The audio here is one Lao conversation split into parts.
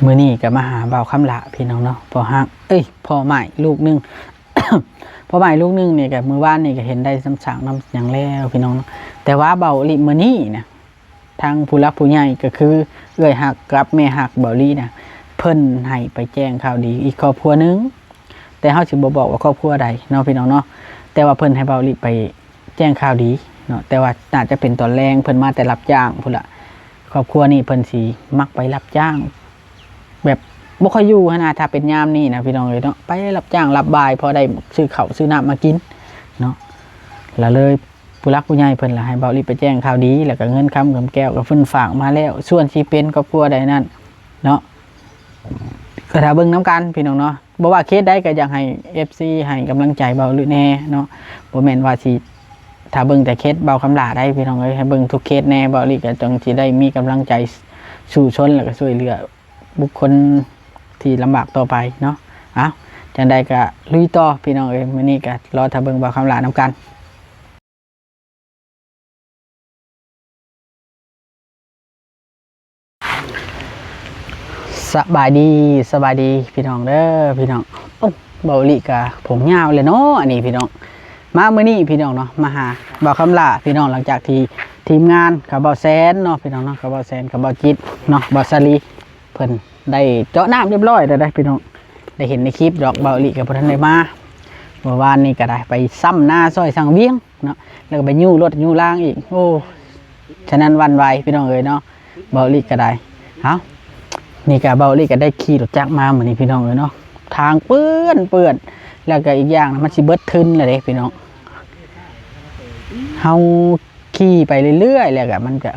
ມື້ນີ້ກໍມາຫາບ່າວຄຳຫຼ້າພີ່ນ້ອງເນາະ ພໍ່ຮັກ ເອີຍ ພໍ່ໝ້າຍລູກໜຶ່ງ ພໍ່ໝ້າຍລູກໜຶ່ງນີ້ກໍມື້ວານນີ້ກໍເຫັນໄດ້ນຳສ້າງນຳຫຍັງແລ້ວພີ່ນ້ອງເນາະ ແຕ່ວ່າເວົ້າອີ່ຫຼີມື້ນີ້ນະ ທາງຜູ້ຫຼັກຜູ້ໃຫຍ່ກໍຄືເອື້ອຍຮັກກັບແມ່ຮັກເບົາຫຼີນະ ເພິ່ນໃຫ້ໄປແຈ້ງຂ່າວດີອີກຄອບຄົວໜຶ່ງ ແຕ່ເຮົາຊິບໍ່ບອກວ່າຄອບຄົວໃດເນາະພີ່ນ້ອງເນາະ ແຕ່ວ່າເພິ່ນໃຫ້ເບົາຫຼີໄປແຈ້ງຂ່າວດີເນາະ ແຕ່ວ່າໜ້າຈະເປັນຕອນແລງ ເພິ່ນມາແຕ່ຮັບຈ້າງພຸ້ນລະ ຄອບຄົວນີ້ເພິ່ນຊິມັກໄປຮັບຈ້າງ ແບບບໍ່ຄ່ອຍຢູ່ຫັ້ນນະ ຖ້າເປັນຍາມນີ້ນະພີ່ນ້ອງເອີຍເນາະ ໄປຮັບຈ້າງຮັບບາຍ ພໍໄດ້ຊື້ເຂົ້າຊື້ນ້ຳມາກິນເນາະ ລະເລີຍຜູ້ຫຼັກຜູ້ໃຫຍ່ເພິ່ນລະໃຫ້ເບົາຫຼີໄປແຈ້ງຂ່າວດີ ແລ້ວກໍເງິນຄຳເງິນແກ້ວກໍເພິ່ນຝາກມາແລ້ວ ສ່ວນຊິເປັນຄອບຄົວໃດນັ້ນເນາະ ກໍຖ້າເບິ່ງນຳກັນພີ່ນ້ອງເນາະ ບໍ່ວ່າເຄສໃດກໍຢາກໃຫ້ເອັຟຊີໃຫ້ກຳລັງໃຈເບົາຫຼີແດ່ເນາະ ບໍ່ແມ່ນວ່າຊິຖ້າເບິ່ງແຕ່ເຄສບ່າວຄຳຫຼ້າໄດ໋ພີ່ນ້ອງເອີຍ ໃຫ້ເບິ່ງທຸກເຄສແດ່ ເບົາຫຼີກໍຈັ່ງຊິໄດ້ມີກຳລັງໃຈສູ້ຊົນ ແລ້ວກໍຊ່ວຍເຫຼືອ ບຸກຄົນທີ່ລຳບາກຕໍ່ໄປເນາະ ເອົ້າ ຈັ່ງໃດກໍລຸຍຕໍ່ພີ່ນ້ອງເອີຍ ມື້ນີ້ກໍລໍຖ້າເບິ່ງບ່າວຄຳຫຼ້ານຳກັນ ສະບາຍດີ ສະບາຍດີພີ່ນ້ອງເດີ ພີ່ນ້ອງ ໂອ້ ເບົາຫຼີກໍຜົມຍາວແລ້ວເນາະ ອັນນີ້ພີ່ນ້ອງ ມາມື້ນີ້ພີ່ນ້ອງເນາະ ມາຫາບ່າວຄຳຫຼ້າພີ່ນ້ອງ ຫຼັງຈາກທີ່ທີມງານຂະເບົາແຊນເນາະ ພີ່ນ້ອງເນາະ ຂະເບົາແຊນ ຂະເບົາຈິດເນາະ ບ່າວສາລີ ເພິ່ນໄດ້ເຈາະນ້ຳຮຽບຮ້ອຍແລ້ວເດ້ພີ່ນ້ອງ ໄດ້ເຫັນໃນຄລິບດອກ ເບົາອີ່ຫຼີກໍບໍ່ທັນໄດ້ມາ ເມື່ອວານນີ້ກໍໄດ້ໄປຊ້ຳນາຊ່ອຍຊ່າງວຽງເນາະ ແລ້ວກໍໄປຍູ້ລົດຍູ້ລາງອີກ ໂອ້ ສະນັ້ນຫວັ່ນໄຫວພີ່ນ້ອງເອີຍເນາະ ເບົາອີ່ຫຼີກໍໄດ້ ເອົ້າ ນີ້ກໍເບົາອີ່ຫຼີກໍໄດ້ຂີ່ລົດຈັກມາມື້ນີ້ພີ່ນ້ອງເອີຍເນາະ ທາງເປື້ອນໆ ແລ້ວກໍອີກຢ່າງນະ ມັນຊິເບິດທຶນແລ້ວເດ້ພີ່ນ້ອງ ເຮົາ ຂີ່ໄປເລື້ອຍໆ ແລ້ວກະມັນກະ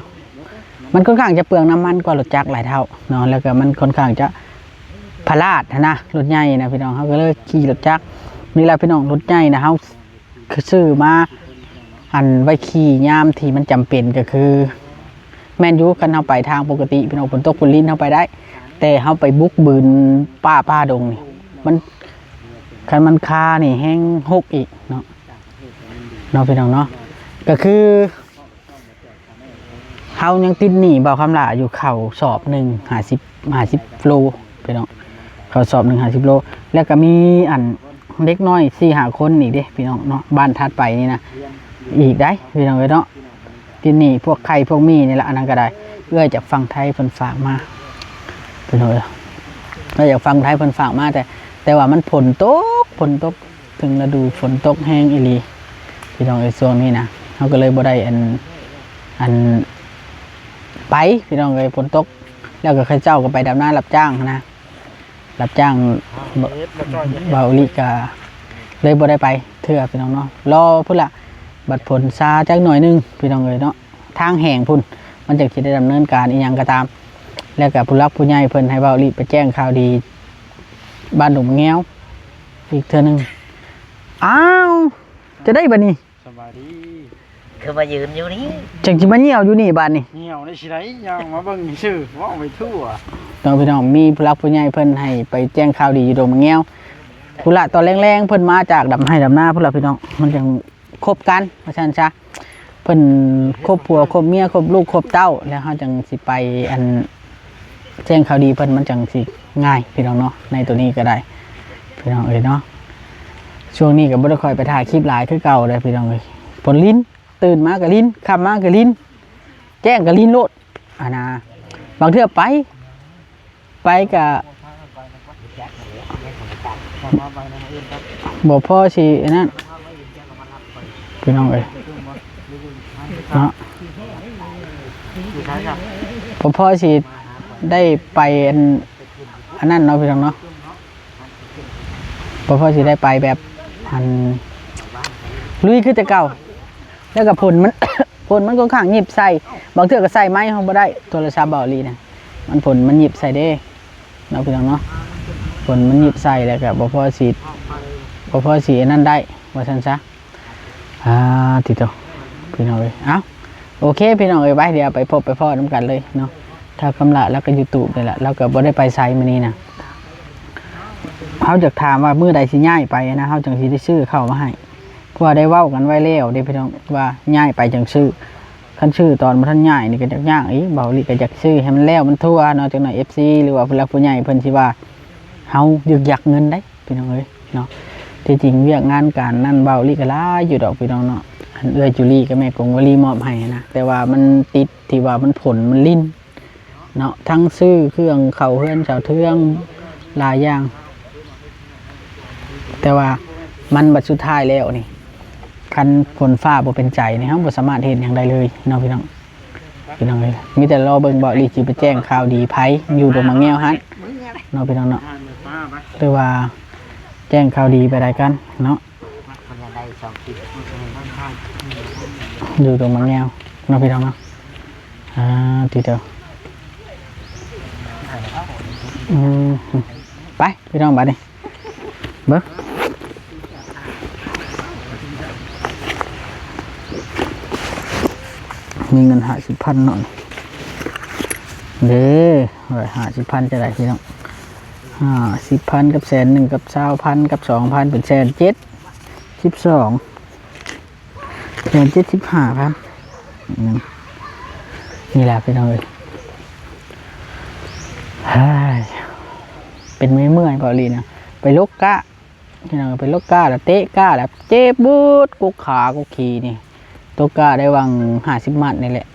ມັນຄ່ອນຂ້າງຈະເປືອງນ້ຳມັນກວ່າລົດຈັກຫຼາຍເທົ່າເນາະ ແລ້ວກະມັນຄ່ອນຂ້າງຈະພະລາດຫັ້ນນະ ລົດໃຫຍ່ນະພີ່ນ້ອງ ເຮົາກໍເລີຍຂີ່ລົດຈັກນີ້ແຫຼະພີ່ນ້ອງ ລົດໃຫຍ່ນະ ເຮົາຊື້ມາ ອັນໄວ້ຂີ່ຍາມທີ່ມັນຈຳເປັນ ກໍຄື ແມ່ນຢູ່ ຄັນເຮົາໄປທາງປົກກະຕິພີ່ນ້ອງ ຝົນຕົກຝົນລິນເຮົາໄປໄດ້ ແຕ່ເຮົາໄປບຸກບືນປ່າ ປ່າດົງນີ້ ມັນ ຄັນມັນຄານີ້ແຮງຫົກອີກເນາະ ເນາະພີ່ນ້ອງເນາະ ກໍຄືເຮົາຍັງຕິດໜີ້ບ່າວຄຳຫຼ້າຢູ່ເຂົ້າສອບໜຶ່ງ ຫ້າສິບ ຫ້າສິບໂລພີ່ນ້ອງ ເຂົ້າສອບໜຶ່ງ ຫ້າສິບໂລ ແລ້ວກໍມີອັນເດັກນ້ອຍສີ່ຫ້າຄົນອີກເດ້ພີ່ນ້ອງເນາະ ບ້ານຖັດໄປນີ້ນະ ອີກໄດ໋ພີ່ນ້ອງເອີຍເນາະ ທີ່ນີ້ພວກໄຂ່ພວກໝີ່ນີ້ລະ ອັນນັ້ນກໍໄດ້ ເອື້ອຍຈາກຝັ່ງໄທເພິ່ນຝາກມາ ພີ່ນ້ອງເອີຍ ເອື້ອຍຈາກຝັ່ງໄທເພິ່ນຝາກມາ ແຕ່ ແຕ່ວ່າມັນຝົນຕົກ ຝົນຕົກ ເຖິງລະດູຝົນຕົກແຮງອີ່ຫຼີ ພີ່ນ້ອງເອີຍ ຊ່ວງນີ້ນະ ເຮົາກໍເລີຍບໍ່ໄດ້ອັນ ອັນ ໄປ ພີ່ນ້ອງເອີຍ ຝົນຕົກ ແລ້ວກໍເຂົາເຈົ້າກໍໄປດຳນາຮັບຈ້າງຫັ້ນນະ ຮັບຈ້າງ ເບົາອີ່ຫຼີກະເລີຍບໍ່ໄດ້ໄປເທື່ອພີ່ນ້ອງເນາະ ລໍພຸ້ນລະ ບັດຝົນຊາຈັກໜ້ອຍໜຶ່ງພີ່ນ້ອງເອີຍເນາະ ທາງແຫ້ງພຸ້ນ ມັນຈັ່ງຊິໄດ້ດຳເນີນການອີ່ຫຍັງກໍຕາມ ແລ້ວກໍຜູ້ຫຼັກຜູ້ໃຫຍ່ເພິ່ນໃຫ້ເບົາອີ່ຫຼີໄປແຈ້ງຂ່າວດີບ້ານດົງມະແງວອີກເທື່ອໜຶ່ງ ອ້າວ ຈະໄດ້ບັດນີ້ ສະບາຍດີ ຄືມາຢືນຢູ່ນີ້ ຈັ່ງຊິມາຍ່ຽວຢູ່ນີ້ບາດນີ້ ຍ່ຽວໄດ້ຊິໄດ້ ຍ່າງມາເບິ່ງຊື່ ເວົ້າໄປທົ່ວ ເນາະພີ່ນ້ອງ ມີຜູ້ຫຼັກຜູ້ໃຫຍ່ເພິ່ນໃຫ້ໄປແຈ້ງຂ່າວດີຢູ່ດົງມະແງວ ພຸ້ນລະ ຕອນແລງໆ ເພິ່ນມາຈາກດຳໄຮ່ດຳນາພຸ້ນລະພີ່ນ້ອງ ມັນຈັ່ງຄົບກັນວ່າຊັ້ນຊະ ເພິ່ນຄົບຜົວຄົບເມຍຄົບລູກຄົບເຕົ້າ ແລ້ວເຮົາຈັ່ງຊິໄປ ອັນ ແຈ້ງຂ່າວດີເພິ່ນ ມັນຈັ່ງຊິງ່າຍພີ່ນ້ອງເນາະ ໃນໂຕນີ້ກໍໄດ້ພີ່ນ້ອງເອີຍເນາະ ຊ່ວງນີ້ກໍບໍ່ໄດ້ຄ່ອຍໄປຖ່າຍຄລິບຫຼາຍຄືເກົ່າເດ້ພີ່ນ້ອງເອີຍ ຝົນລິນ ຕື່ນມາກໍລິນ ຄ່ຳມາກໍລິນ ແຈ້ງກໍລິນໂລດ ອັນນະ ບາງເທື່ອໄປ ໄປກະບໍ່ພໍຊິອັນນັ້ນ ພີ່ນ້ອງເອີຍເນາະ ບໍ່ພໍຊິໄດ້ໄປອັນ ອັນນັ້ນເນາະ ພີ່ນ້ອງເນາະ ບໍ່ພໍຊິໄດ້ໄປແບບ ອັນ ລຸຍຄືແຕ່ເກົ່າ ແລ້ວກໍຝົນມັນ ຝົນມັນຂ້ອນຂ້າງຫຍິບໃສ່ ບາງເທື່ອກໍໃສ່ໄມເຮົາບໍ່ໄດ້ ໂທລະສັບເບົາອີ່ຫຼີນະ ມັນຝົນມັນຫຍິບໃສ່ເດ້ ເນາະພີ່ນ້ອງເນາະ ຝົນມັນຫຍິບໃສ່ ແລ້ວກໍບໍ່ພໍຊິ ບໍ່ພໍຊິອັນນັ້ນໄດ້ ວ່າຊັ້ນຊະ ອາ ຕິໂຕ ພີ່ນ້ອງເອີຍ ເອົ້າ ໂອເຄ ພີ່ນ້ອງເອີຍ ໄປ ດຽວໄປພົບໄປພໍ້ນຳກັນເລີຍເນາະ ທ້າວຄຳຫຼ້າ ລາວກໍຢູ່ຕູບນີ້ແຫຼະ ລາວກໍບໍ່ໄດ້ໄປໃສມື້ນີ້ນະ ເຮົາຢາກຖາມວ່າມື້ໃດຊິຍ້າຍໄປນະ ເຮົາຈັ່ງຊິໄດ້ຊື້ເຂົ້າມາໃຫ້ ເພາະວ່າໄດ້ເວົ້າກັນໄວ້ແລ້ວເດ້ພີ່ນ້ອງ ວ່າຍ້າຍໄປຈັ່ງຊື້ ຄັນຊື້ຕອນບໍ່ທັນຍ້າຍນີ້ກໍຍາກໆອີກ ເບົາຫຼີກໍຢາກຊື້ໃຫ້ມັນແລ້ວມັນທົ່ວເນາະ ຈັກໜ້ອຍເອັຟຊີ ຫຼືວ່າຜູ້ຫຼັກຜູ້ໃຫຍ່ເພິ່ນຊິວ່າເຮົາຍຶກຍັກເງິນໄດ໋ ພີ່ນ້ອງເອີຍເນາະ. ທີ່ຈິງວຽກງານການນັ້ນເບົາຫຼີກໍຫຼາຍຢູ່ດອກ ພີ່ນ້ອງເນາະ ອັນເອື້ອຍຈູລີກັບແມ່ກົງວະລີມອບໃຫ້ນະ ແຕ່ວ່າມັນຕິດທີ່ວ່າມັນຝົນມັນລິນ ເນາະ ທັງຊື້ເຄື່ອງເຂົ້າເຮືອນເສົາເທືອງຫຼາຍຢ່າງ ແຕ່ວ່າມັນບັດສຸດທ້າຍແລ້ວນີ້ ຄັນຝົນຟ້າບໍ່ເປັນໃຈນີ້ ເຮົາບໍ່ສາມາດເຮັດຫຍັງໄດ້ເລີຍເນາະ ພີ່ນ້ອງ ພີ່ນ້ອງເອີຍ. ມີແຕ່ລໍເບິ່ງເບົາຫຼີຊິໄປແຈ້ງຂ່າວດີໃຜ ຢູ່ດົງໝາກແງວຫັ້ນເນາະ ພີ່ນ້ອງເນາະ ຫຼືວ່າແຈ້ງຂ່າວດີໄປໃດກັນເນາະ. ມັນຍັງໄດ້ສອງຄລິບ ຢູ່ຕົງໝາກແງວເນາະ ພີ່ນ້ອງເນາະ. ອ່າ ຕິດເດີ ອືມ ໄປ ພີ່ນ້ອງ ບາດນີ້ ເບິ່ງ ມີເງິນຫ້າສິບພັນເນາະ ເດ້ ຮ້ອຍຫ້າສິບພັນຈະໄດ້ ພີ່ນ້ອງ ຫ້າສິບພັນກັບແສນໜຶ່ງ ກັບຊາວພັນ ກັບສອງພັນ ເປັນແສນເຈັດ ສິບສອງ ແສນເຈັດສິບຫ້າພັນ ອືມ ນີ້ແຫຼະ ພີ່ນ້ອງເອີຍ ເປັນເມື່ອຍໆ ເບົາຫຼີນະ ໄປຫຼົກກ້າ ພີ່ນ້ອງ ໄປຫຼົກກ້າ ລະເຕະກ້າ ລະເຈັບເບິດ ກົກຂາກົກຂີ້ນີ້ ຕົກກ້າໄດ້ຫວ່າງຫ້າສິບມັດນີ້ແຫຼະ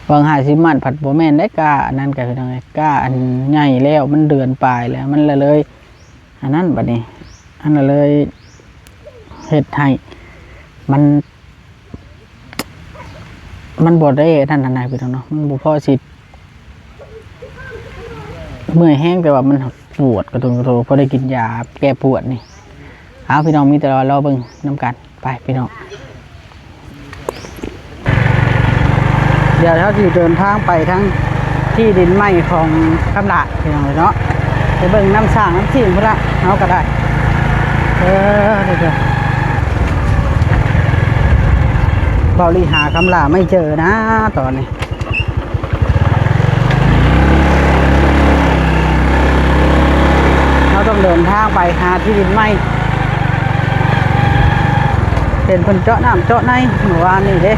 ຫວ່າງຫ້າສິບມັດ ພັດບໍ່ແມ່ນໄດ້ກ້າອັນນັ້ນກະ ພີ່ນ້ອງເອີຍ ກ້າອັນໃຫຍ່ແລ້ວ ມັນເດືອນປາຍແລ້ວ ມັນລະເລີຍ ອັນນັ້ນ ບັດນີ້ ອັນນັ້ນເລີຍເຮັດໃຫ້ມັນ ມັນບໍ່ໄດ້ອັນນັ້ນນະ ພີ່ນ້ອງເນາະ ມັນບໍ່ພໍຊິ ເມື່ອຍແຮງ ແຕ່ວ່າມັນປວດກະໂຕກະໂຕ ພໍໄດ້ກິນຢາແກ້ປວດນີ້. ເອົາ ພີ່ນ້ອງ ມີແຕ່ວ່າລໍເບິ່ງນຳກັນ ໄປ ພີ່ນ້ອງ. ດຽວເຮົາຊິເດີນທາງໄປທາງທີ່ດິນໃໝ່ຂອງຄຳຫຼ້າ ພີ່ນ້ອງເອີຍເນາະ ໄປເບິ່ງນ້ຳສ້າງນ້ຳສີ້ນພຸ້ນລະ ເຮົາກໍໄດ້ ເອີ ເດີ ເບົາຫຼີຫາຄຳຫຼ້າໄມ່ເຈີນະຕອນນີ້. ເຮົາຕ້ອງເດີນທາງໄປຫາທີ່ດິນໃໝ່ ເຫັນເພິ່ນເຈາະນ້ຳເຈາະໃນມື້ວານນີ້ເດ້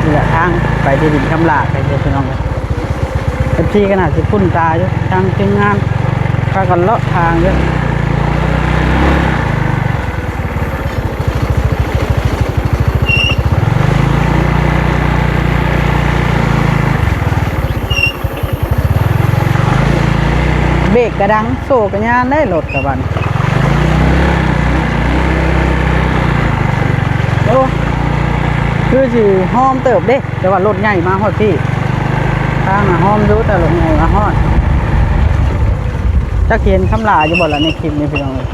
ນີ້ແຫຼະທາງໄປທີ່ດິນຄຳຫຼ້າ ໄປເດີພີ່ນ້ອງເອີຍ ເອັຟຊີກໍໜ້າຊິຄຸ້ນຕາຢູ່ ທາງທີມງານພາກັນເລາະທາງຢູ່. ເບກກະດັງ ໂສ້ກະຍານໄດ໋ ລົດກະບັນ ໂອ້ ຄືຊິຫອມເຕີບເດ້ ແຕ່ວ່າລົດໃຫຍ່ມາຮອດພີ້ ທາງນະຫອມຢູ່ ແຕ່ລົດໃຫຍ່ມາຮອດ ຈັກຊິເຫັນຄຳຫຼ້າຢູ່ບໍ່ລະໃນຄລິບນີ້ ພີ່ນ້ອງເອີຍ.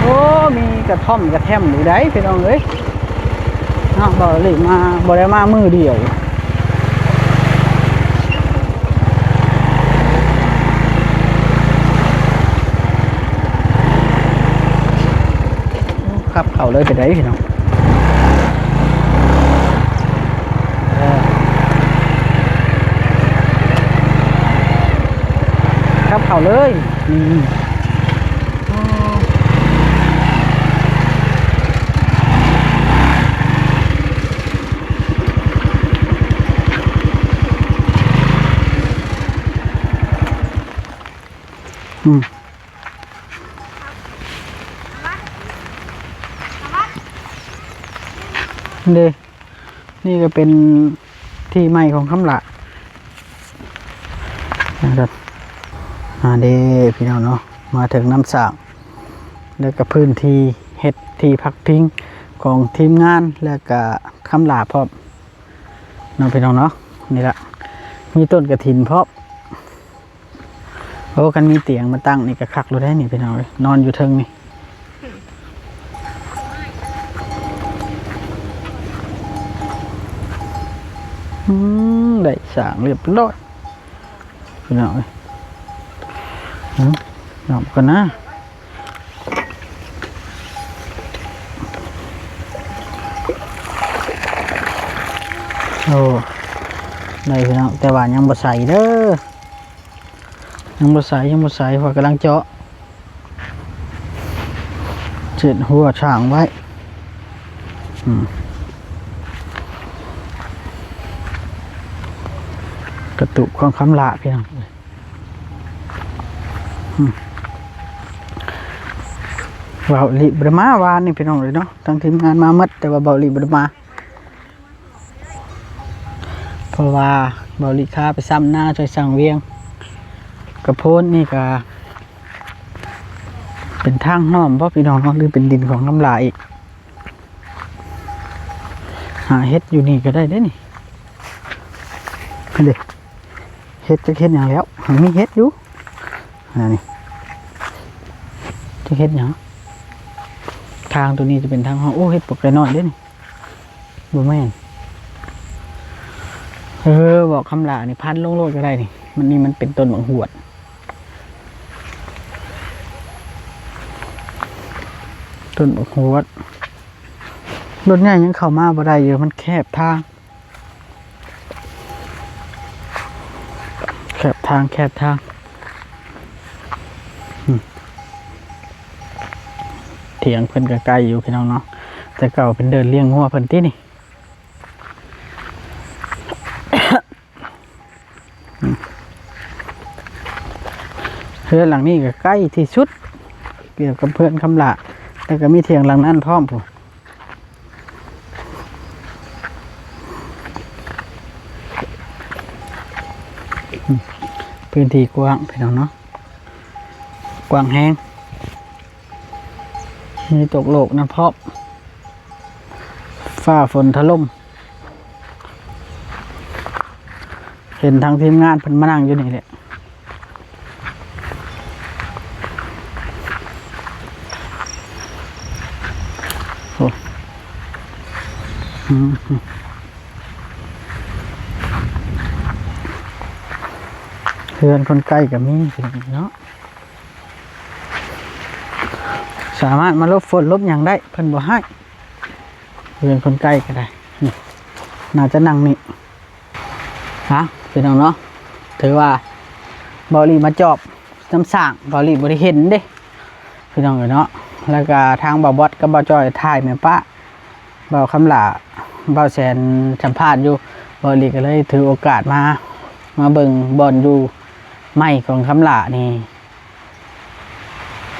ໂອ້ ມີກະທ່ອມກະແທ່ມຢູ່ໃດ໋ ພີ່ນ້ອງເອີຍ ເນາະ ເບົາຫຼີມາ ບໍ່ໄດ້ມາມື້ດຽວ ຂັບເຂົ້າເລີຍໄປໄດ້ພີ່ນ້ອງ ເອີ ຂັບເຂົ້າເລີຍ ອືມ. ອືມ ເດ້ ນີ້ກໍເປັນທີ່ໃໝ່ຂອງຄຳຫຼ້ານະຄັບ ອາ ເດ້ ພີ່ນ້ອງເນາະ ມາເຖິງນ້ຳສ້າງ ແລ້ວກໍພື້ນທີ່ເຮັດທີ່ພັກພິງຂອງທີມງານ ແລ້ວກໍຄຳຫຼ້າພ້ອມເນາະ ພີ່ນ້ອງເນາະ ນີ້ລະ ມີຕົ້ນກະຖິນພ້ອມ. ໂອ້ ຄັນມີຕຽງມາຕັ້ງນີ້ກະຄັກໂລດໄດ໋ນີ້ ພີ່ນ້ອງເອີຍ ນອນຢູ່ເທິງນີ້ ອືມ ໄດ້ສ້າງລຽບຮ້ອຍ ພີ່ນ້ອງເອີຍ ອືມ ນອນກ່ອນນະ ໂອ້ ໄດ້ພີ່ນ້ອງ ແຕ່ວ່າຍັງບໍ່ໃສ່ເດີ. ຍັງບໍ່ໃສ່ ຍັງບໍ່ໃສ່ ເພາະກຳລັງເຈາະ ເຈັດຫົວຊ່າງໄວ້. ອືມ ກະຕຸກຂອງຄຳຫຼ້າ ພີ່ນ້ອງ. ອືມ ເບົາຫຼີບໍ່ໄດ້ມາວານນີ້ ພີ່ນ້ອງເອີຍເນາະ, ທັງທີມງານມາໝົດ ແຕ່ວ່າເບົາຫຼີບໍ່ໄດ້ມາ. ເພາະວ່າເບົາຫຼີຄາໄປຊຳນາຊ່ວຍຊ່າງວຽງ. ກະໂພນນີ້ກະເປັນທາງຫ້ອມບໍ່ ພີ່ນ້ອງເນາະ ຫຼືເປັນດິນຂອງຄຳຫຼ້າອີກ? ຫາເຮັດຢູ່ນີ້ກະໄດ້ເດ້ນີ້. ຫັ້ນເດ້ ເຮັດຈັກເຮັດຫຍັງແລ້ວ ມັນມີເຫັດຢູ່ ອັນນີ້ ຈັກເຮັດຫຍັງ? ທາງໂຕນີ້ຈະເປັນທາງຫ້ອມ. ໂອ້ ເຫັດປົກໄກ່ນ້ອຍເດ້ນີ້. ບໍ່ແມ່ນ ເອີ ບອກຄຳຫຼ້ານີ້ ພັນລົງໂລດກະໄດ້ນີ້. ມັນນີ້ມັນເປັນຕົ້ນບັກຫວດ ຕົ້ນບັກຫວດ. ລົດໃຫຍ່ຍັງເຂົ້າມາບໍ່ໄດ້ຢູ່ ມັນແຄບທາງ ແຄບທາງ ແຄບທາງ. ອືມ ຖຽງເພິ່ນກະໄກຢູ່ ພີ່ນ້ອງເນາະ, ແຕ່ເກົ່າເພິ່ນເດີນລ້ຽງງົວເພິ່ນຕິນີ້. ອືມ ເຮືອນຫຼັງນີ້ກະໃກ້ທີ່ສຸດ ກ່ຽວກັບເຮືອນຄຳຫຼ້າ ແລ້ວກະມີຖຽງຫຼັງນັ້ນພ້ອມພຸ້ນ. ອືມ ພື້ນທີ່ກວ້າງ ພີ່ນ້ອງເນາະ ກວ້າງແຮງ ມີຕົກໂລກນຳພ້ອມ ຟ້າຝົນຖະຫຼົ່ມ. ເຫັນທາງທີມງານເພິ່ນມານັ່ງຢູ່ນີ້ແຫຼະ. ໂອ້ ອືມ ເຮືອນຄົນໄກກະມີເນາະ, ສາມາດມາຫຼົບຝົນຫຼົບຫຍັງໄດ້ ເພິ່ນບໍ່ໃຫ້. ເຮືອນຄົນໄກກະໄດ້ ນີ້ ໜ້າຈະນັ່ງນີ້. ຮະ ພີ່ນ້ອງເນາະ, ຖືວ່າເບົາຫຼີມາຈອບນຳສ້າງ ເບົາຫຼີບໍ່ໄດ້ເຫັນເດ້ ພີ່ນ້ອງເອີຍເນາະ. ແລ້ວກະທາງບ່າວບອດກັບບ່າວຈ້ອຍຖ່າຍແມ່ປ້າ ບ່າວຄຳຫຼ້າ ບ່າວແສນສຳພາດຢູ່ ເບົາຫຼີກະເລີຍຖືໂອກາດມາ ມາເບິ່ງບ່ອນຢູ່ໃໝ່ຂອງຄຳຫຼ້ານີ້.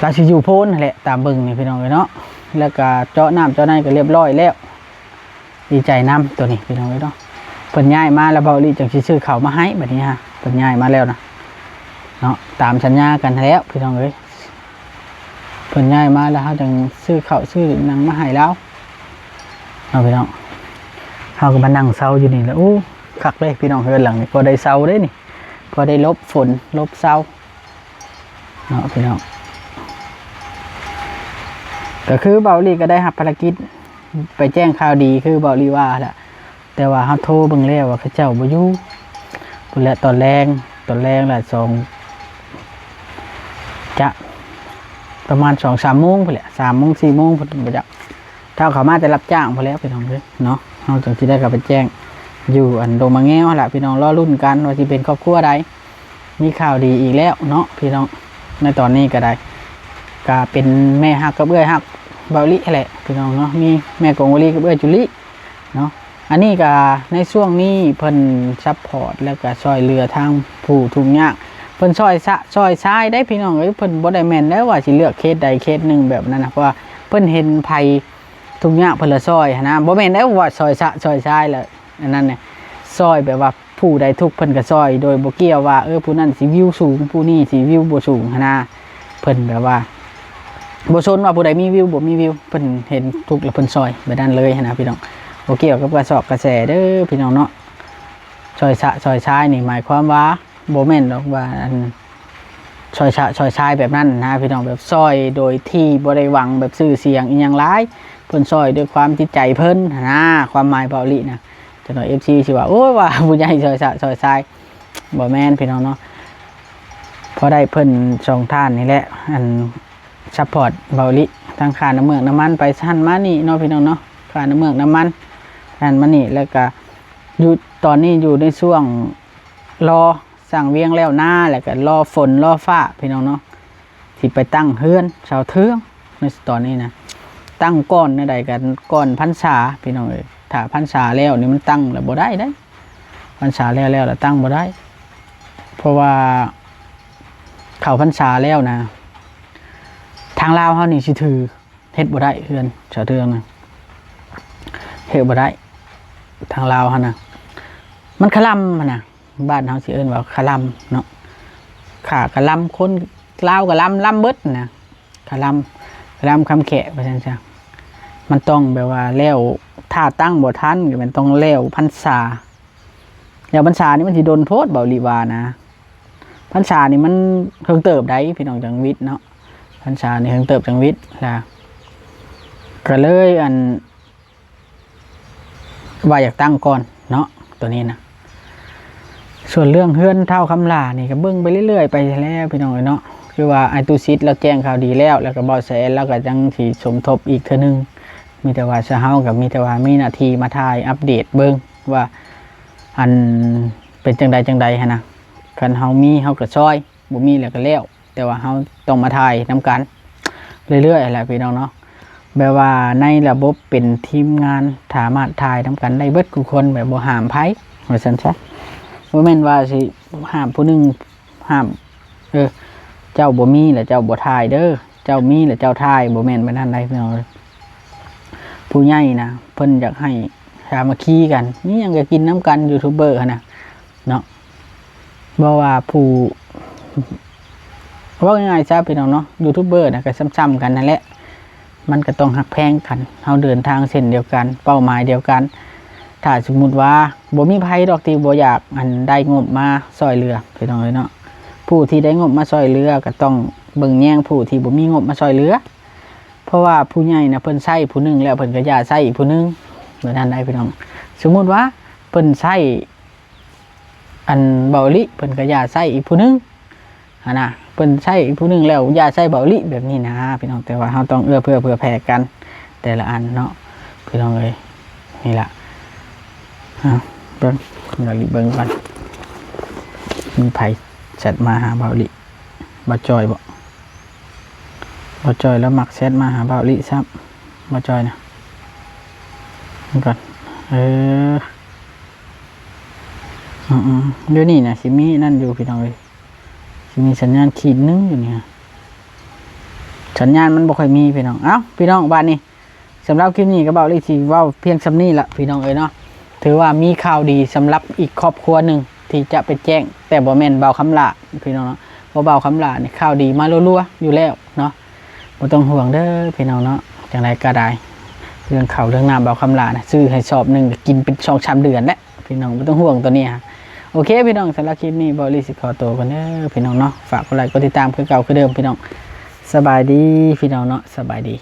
ລາວຊິຢູ່ໂພນຫັ້ນແຫຼະ ຕາມເບິ່ງນີ້ ພີ່ນ້ອງເອີຍເນາະ. ແລ້ວກະເຈາະນ້ຳເຈາະໃນກະລຽບຮ້ອຍແລ້ວ. ດີໃຈນຳໂຕນີ້ ພີ່ນ້ອງເອີຍເນາະ, ເພິ່ນຍ້າຍມາແລ້ວ ເບົາຫຼີຈັ່ງຊິຊື້ເຂົ້າມາໃຫ້. ບາດນີ້ຮະ ເພິ່ນຍ້າຍມາແລ້ວນະເນາະ, ຕາມສັນຍາກັນຫັ້ນແຫຼ້ວ ພີ່ນ້ອງເອີຍ. ເພິ່ນຍ້າຍມາແລ້ວ ເຮົາຈັ່ງຊື້ເຂົ້າຊື້ຫຍັງມາໃຫ້ລາວເນາະ ພີ່ນ້ອງ. ເຮົາກະມານັ່ງເຊົາຢູ່ນີ້ແຫຼະ. ໂອ້ ຄັກເລີຍ ພີ່ນ້ອງ, ເຮືອນຫຼັງນີ້ພໍໄດ້ເຊົາເດ້ນີ້, ພໍໄດ້ຫຼົບຝົນຫຼົບເຊົາ ເນາະ ພີ່ນ້ອງ. ກະຄືເບົາຫຼີກະໄດ້ຮັບພາລະກິດໄປແຈ້ງຂ່າວດີ ຄືເບົາຫຼີວ່າແຫຼະ, ແຕ່ວ່າເຮົາໂທເບິ່ງແລ້ວວ່າເຂົາເຈົ້າບໍ່ຢູ່ ພຸ້ນແຫຼະ. ຕອນແລງ ຕອນແລງລະສອງ ຈະປະມານສອງສາມໂມງພຸ້ນແຫຼະ, ສາມໂມງ ສີ່ໂມງພຸ້ນ ບໍ່ຈັກ. ຖ້າເຂົາມາແຕ່ຮັບຈ້າງພຸ້ນແຫຼະ ພີ່ນ້ອງເອີຍເນາະ, ເຮົາຈັ່ງຊິໄດ້ເຂົ້າໄປແຈ້ງຢູ່ອັນດົງໝາກແງວຫັ້ນລະ ພີ່ນ້ອງ. ລໍລຸ້ນກັນວ່າຊິເປັນຄອບຄົວໃດ ມີຂ່າວດີອີກແລ້ວເນາະ ພີ່ນ້ອງ. ໃນຕອນນີ້ກະໄດ້ ກະເປັນແມ່ຮັກກັບເອື້ອຍຮັກເບົາຫຼີຫັ້ນແຫຼະ ພີ່ນ້ອງເນາະ, ມີແມ່ກົງວະລີກັບເອື້ອຍຈູລີເນາະ. ອັນນີ້ກະໃນຊ່ວງນີ້ເພິ່ນຊັບພອດ ແລ້ວກະຊ່ອຍເຫຼືອທາງຜູ້ທຸກຍາກ, ເພິ່ນຊ່ອຍຊະຊ່ອຍຊາຍໄດ໋ ພີ່ນ້ອງເອີຍ. ເພິ່ນບໍ່ໄດ້ແມ່ນແລ້ວວ່າຊິເລືອກເຂດໃດເຂດໜຶ່ງແບບນັ້ນນະ, ເພາະວ່າເພິ່ນເຫັນໃຜ ທຸກຍາກເພິ່ນລະຊ່ອຍຫັ້ນນະ, ບໍ່ແມ່ນໄດ້ວ່າຊ່ອຍຊະຊ່ອຍຊາຍລະອັນນັ້ນນະ, ຊ່ອຍແບບວ່າຜູ້ໃດທຸກເພິ່ນກະຊ່ອຍ ໂດຍບໍ່ກ່ຽວວ່າ ເອີ ຜູ້ນັ້ນຊິວິວສູງ ຜູ້ນີ້ຊິວິວບໍ່ສູງຫັ້ນນະ. ເພິ່ນແບບວ່າບໍ່ສົນວ່າຜູ້ໃດມີວິວບໍ່ມີວິວ, ເພິ່ນເຫັນທຸກລະເພິ່ນຊ່ອຍແບບນັ້ນເລີຍຫັ້ນນະ ພີ່ນ້ອງ. ບໍ່ກ່ຽວກັບກະຊອກກະແສເດີ ພີ່ນ້ອງເນາະ. ຊ່ອຍຊະຊ່ອຍຊາຍນີ້ໝາຍຄວາມວ່າ ບໍ່ແມ່ນດອກວ່າ ອັນ ຊ່ອຍຊະຊ່ອຍຊາຍແບບນັ້ນນະ ພີ່ນ້ອງ, ແບບຊ່ອຍໂດຍທີ່ບໍ່ໄດ້ຫວັງແບບຊື່ສຽງອີ່ຫຍັງຫຼາຍ, ເພິ່ນຊ່ອຍດ້ວຍຄວາມຈິດໃຈເພິ່ນຫັ້ນນະ ຄວາມໝາຍເບົາຫຼີນະ. ຈັກໜ່ອຍເອັຟຊີຊິວ່າ ໂອ້ຍ ວ່າຜູ້ໃຫຍ່ຊ່ອຍຊະຊ່ອຍຊາຍ, ບໍ່ແມ່ນ ພີ່ນ້ອງເນາະ. ພໍໄດ້ເພິ່ນສອງທ່ານນີ້ແຫຼະ ອັນ ຊັບພອດເບົາຫຼີ ທັງຄ່ານ້ຳເມືອກນ້ຳມັນໄປຊັ້ນມານີ້ເນາະ ພີ່ນ້ອງເນາະ, ຄ່ານ້ຳເມືອກນ້ຳມັນຊັ້ນມານີ້, ແລ້ວກະຢູ່ຕອນນີ້ຢູ່ໃນຊ່ວງລໍ ສ້າງວຽງແລ້ວນາ ແລ້ວກໍລໍຝົນລໍຟ້າ ພີ່ນ້ອງເນາະ ຊິໄປຕັ້ງເຮືອນຊາວເທືອງໃນຕອນນີ້ນະ. ຕັ້ງກ່ອນແນວໃດກໍກ່ອນພັນສາ ພີ່ນ້ອງເອີຍ. ຖ້າພັນສາແລ້ວນີ້ມັນຕັ້ງແລ້ວບໍ່ໄດ້ເດ້. ພັນສາແລ້ວ ແລ້ວລະຕັ້ງບໍ່ໄດ້ ເພາະວ່າເຂົ້າພັນສາແລ້ວນະ ທາງລາວເຮົານີ້ຊິຖື ເຮັດບໍ່ໄດ້ ເຮືອນຊາວເທືອງນະ ເຮັດບໍ່ໄດ້. ທາງລາວຫັ້ນນະ ມັນຄະລຳຫັ້ນນະ ບ້ານເຮົາຊິເອີ້ນວ່າຄະລຳເນາະ. ຂ້າກະລຳ ຄົນລາວກະລຳ ລຳເບິດນະ. ຄະລຳ ຄະລຳຄຳແຂກ ວ່າຊັ້ນຊະ. ມັນຕ້ອງແບບວ່າແລ້ວ ຖ້າຕັ້ງບໍ່ທັນກໍແມ່ນຕ້ອງແລ້ວພັນສາ. ແລ້ວພັນສານີ້ມັນຊິດົນໂພດ ເບົາຫຼີວ່ານະ. ພັນສານີ້ມັນເຫິງເຕີບໃດ໋ ພີ່ນ້ອງ ຈັ່ງວິດເນາະ. ພັນສານີ້ເຫິງເຕີບຈັ່ງວິດລະ ກໍເລີຍ ອັນ ວ່າຢາກຕັ້ງກ່ອນເນາະ ໂຕນີ້ນະ. ສ່ວນເລື່ອງເຮືອນທ້າວຄຳຫຼ້ານີ້ ກໍເບິ່ງໄປເລື້ອຍໆໄປແລ້ວ ພີ່ນ້ອງເອີຍເນາະ. ຄືວ່າອ້າຍຕູສິດລາວແຈ້ງຂ່າວດີແລ້ວ ແລ້ວກໍບ່າວແສນລາວກໍຍັງຊິສົມທົບອີກເທື່ອໜຶ່ງ. ມີແຕ່ວ່າຊະເຮົາກໍມີແຕ່ວ່າມີໜ້າທີ່ມາຖ່າຍອັບເດດເບິ່ງວ່າ ອັນ ເປັນຈັ່ງໃດຈັ່ງໃດຫັ້ນນະ. ຄັນເຮົາມີເຮົາກໍຊ່ອຍ ບໍ່ມີແລ້ວກໍແລ້ວ ແຕ່ວ່າເຮົາຕ້ອງມາຖ່າຍນຳກັນເລື້ອຍໆແຫຼະ ພີ່ນ້ອງເນາະ. ແບບວ່າໃນລະບົບເປັນທີມງານ ສາມາດຖ່າຍນຳກັນໄດ້ເບິດທຸກຄົນ ແບບບໍ່ຫ້າມໃຜ ວ່າຊັ້ນຊະ. ບໍ່ແມ່ນວ່າຊິຫ້າມຜູ້ໜຶ່ງ ຫ້າມ ເອີ ເຈົ້າບໍ່ມີແລ້ວເຈົ້າບໍ່ຖ່າຍເດີ ເຈົ້າມີແລ້ວເຈົ້າຖ່າຍ ບໍ່ແມ່ນແບບນັ້ນໃດ໋ ພີ່ນ້ອງເອີຍ. ຜູ້ໃຫຍ່ນະ ເພິ່ນຢາກໃຫ້ສາມັກຄີກັນ ມີຫຍັງກໍກິນນຳກັນ ຢູທູບເບີຫັ້ນນະ ເນາະ. ບໍ່ວ່າຜູ້ ເວົ້າງ່າຍໆຊະ ພີ່ນ້ອງເນາະ ຢູທູບເບີນະ ກໍຊ້ຳໆກັນຫັ້ນແຫຼະ. ມັນກໍຕ້ອງຮັກແພງກັນ ເຮົາເດີນທາງເສັ້ນດຽວກັນ ເປົ້າໝາຍດຽວກັນ. ຖ້າສົມມຸດວ່າ ບໍ່ມີໃຜດອກທີ່ບໍ່ຢາກ ອັນ ໄດ້ງົບມາຊ່ອຍເຫຼືອ ພີ່ນ້ອງເອີຍເນາະ. ຜູ້ທີ່ໄດ້ງົບມາຊ່ອຍເຫຼືອ ກໍຕ້ອງເບິ່ງແຍງຜູ້ທີ່ບໍ່ມີງົບມາຊ່ອຍເຫຼືອ. ເພາະວ່າຜູ້ໃຫຍ່ນະ ເພິ່ນໃຊ້ຜູ້ໜຶ່ງແລ້ວ ເພິ່ນກໍຢ່າໃຊ້ອີກຜູ້ໜຶ່ງ ແບບນັ້ນໃດ໋ ພີ່ນ້ອງ. ສົມມຸດວ່າເພິ່ນໃຊ້ ອັນ ເບົາອີ່ຫຼີ ເພິ່ນກໍຢ່າໃຊ້ອີກຜູ້ໜຶ່ງຫັ້ນນະ. ເພິ່ນໃຊ້ຜູ້ໜຶ່ງແລ້ວຢ່າໃຊ້ເບົາອີ່ຫຼີ ແບບນີ້ນະ ພີ່ນ້ອງ. ແຕ່ວ່າເຮົາຕ້ອງເອື້ອເຟື້ອເຜື່ອແຜ່ກັນ ແຕ່ລະອັນເນາະ ພີ່ນ້ອງເອີຍ. ນີ້ລະ ເອົາ ເບິ່ງ ເບິ່ງ ເບິ່ງກ່ອນ ມີໃຜແຊັດມາຫາເບົາອີ່ຫຼີ ບໍ່ຈ່ອຍບໍ? ບໍ່ຈ່ອຍລາວມັກແຊັດມາຫາເບົາອີ່ຫຼີຊ້ຳ ບໍ່ຈ່ອຍນະ. ເບິ່ງກ່ອນ ເອີ ອືມໆ ຢູ່ນີ້ນະ ຊິມີນັ້ນຢູ່ ພີ່ນ້ອງເອີຍ ຊິມີສັນຍານຂີດໜຶ່ງຢູ່ນີ້ ສັນຍານມັນບໍ່ຄ່ອຍມີ ພີ່ນ້ອງ. ເອົ້າ ພີ່ນ້ອງ ບາດນີ້ ສຳລັບຄລິບນີ້ກໍເບົາອີ່ຫຼີຊິເວົ້າພຽງສ່ຳນີ້ລະ ພີ່ນ້ອງເອີຍເນາະ. ຖືວ່າມີຂ່າວດີສຳລັບອີກຄອບຄົວໜຶ່ງທີ່ຈະໄປແຈ້ງ ແຕ່ບໍ່ແມ່ນບ່າວຄຳຫຼ້າ ພີ່ນ້ອງເນາະ. ເພາະບ່າວຄຳຫຼ້ານີ້ຂ່າວດີມາລັວໆຢູ່ແລ້ວເນາະ ບໍ່ຕ້ອງຫ່ວງເດີ ພີ່ນ້ອງເນາະ. ຈັ່ງໃດກໍໄດ້ ເລື່ອງເຂົ້າເລື່ອງນ້ຳ ບ່າວຄຳຫຼ້ານະ ຊື້ໃຫ້ສອບໜຶ່ງກໍກິນເປັນສອງສາມເດືອນແລ້ວ ພີ່ນ້ອງ ບໍ່ຕ້ອງຫ່ວງໂຕນີ້. ໂອເຄ ພີ່ນ້ອງ ສຳລັບຄລິບນີ້ ເບົາອີ່ຫຼີຊິຂໍໂຕກ່ອນເດີ ພີ່ນ້ອງເນາະ. ຝາກກົດໄລກົດຕິດຕາມຄືເກົ່າຄືເດີມ ພີ່ນ້ອງ. ສະບາຍດີ ພີ່ນ້ອງເນາະ ສະບາຍດີ.